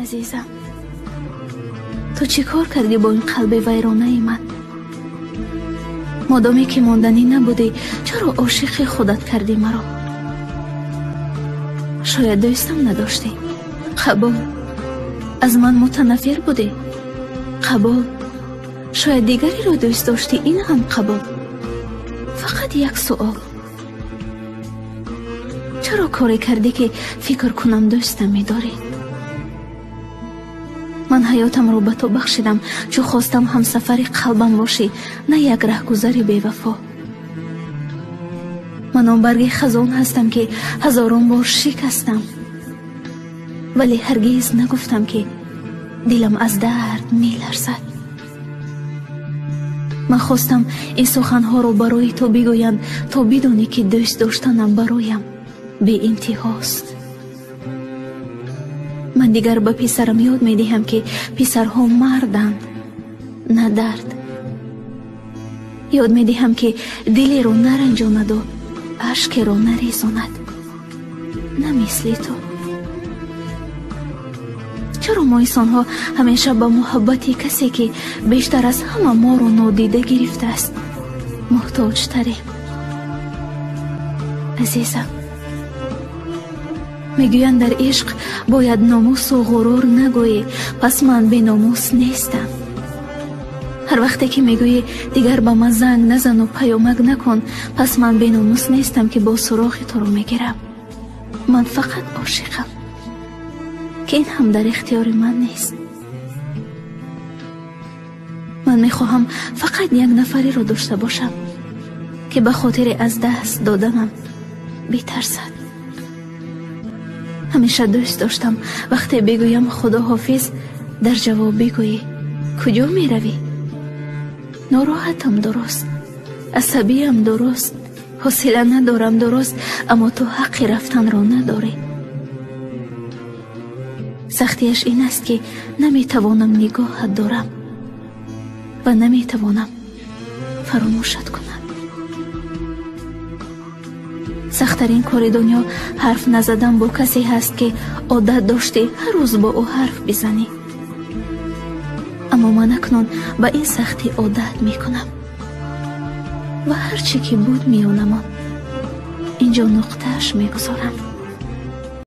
Азизам, ту чӣ кор кардӣ бо ин қалби вайронаи ман? Модоме ки монданӣ набудӣ, чаро ошиқи худат кардӣ маро? Шояд дӯстам надоштӣ? Қабул. Аз ман мутанаффир будӣ? Қабул. Шояд дигареро дӯст доштӣ, ин ҳам қабул. Фақат як суол: чаро коре кардӣ, ки фикр кунам дӯстам медорӣ? Ман ҳаётамро ба ту бахшидам, чун хостам ҳамсафари қалбам бошӣ, на як раҳгузари бевафо. Ман он барги хазон ҳастам, ки ҳазорон бор шикастам, вале ҳаргиз нагуфтам, ки дилам аз дард меларзад. Ман хостам ин суханҳоро барои ту бигӯям, то бидонӣ, ки дӯст доштанам бароям беинтиҳост. Ман дигар ба писарам ёд медиҳам, ки писарҳо марданд, на дард. Ёд медиҳам, ки дилеро наранҷонаду ашкеро нарезонад, на мисли ту. Чаро мо инсонҳо ҳамеша ба муҳаббати касе, ки бештар аз ҳама моро нодида гирифтааст, муҳтоҷтарем? Азизам, мегӯянд, дар ишқ бояд номусу ғурур нагӯӣ, пас ман беномус нестам. Ҳар вақте ки мегӯӣ, дигар ба ман занг назану паёмак накун, пас ман беномус нестам, ки бо суроғи туро мегирам. Ман фақат ошиқам, ки ин ҳам дар ихтиёри ман нест. Ман мехоҳам фақат як нафареро дошта бошам, ки ба хотири аз даст доданам битарсад. Ҳамеша дӯст доштам, вақте бигӯям худоҳофиз, дар ҷавоб бигӯӣ, куҷо меравӣ? Нороҳатам, дуруст, асабиям, дуруст, ҳавсала надорам, дуруст, аммо ту ҳаққи рафтанро надорӣ. Сахтияш ин аст, ки наметавонам нигоҳат дорам ва наметавонам фаромӯшат кунам. Сахттарин кори дунё ҳарф назадан бо касе ҳаст, ки одат доштӣ ҳар рӯз бо ӯ ҳарф бизанӣ. Аммо ман акнун ба ин сахтӣ одат мекунам ва ҳар чӣ ки буд миёнамон, инҷо нуқтааш мегузорам.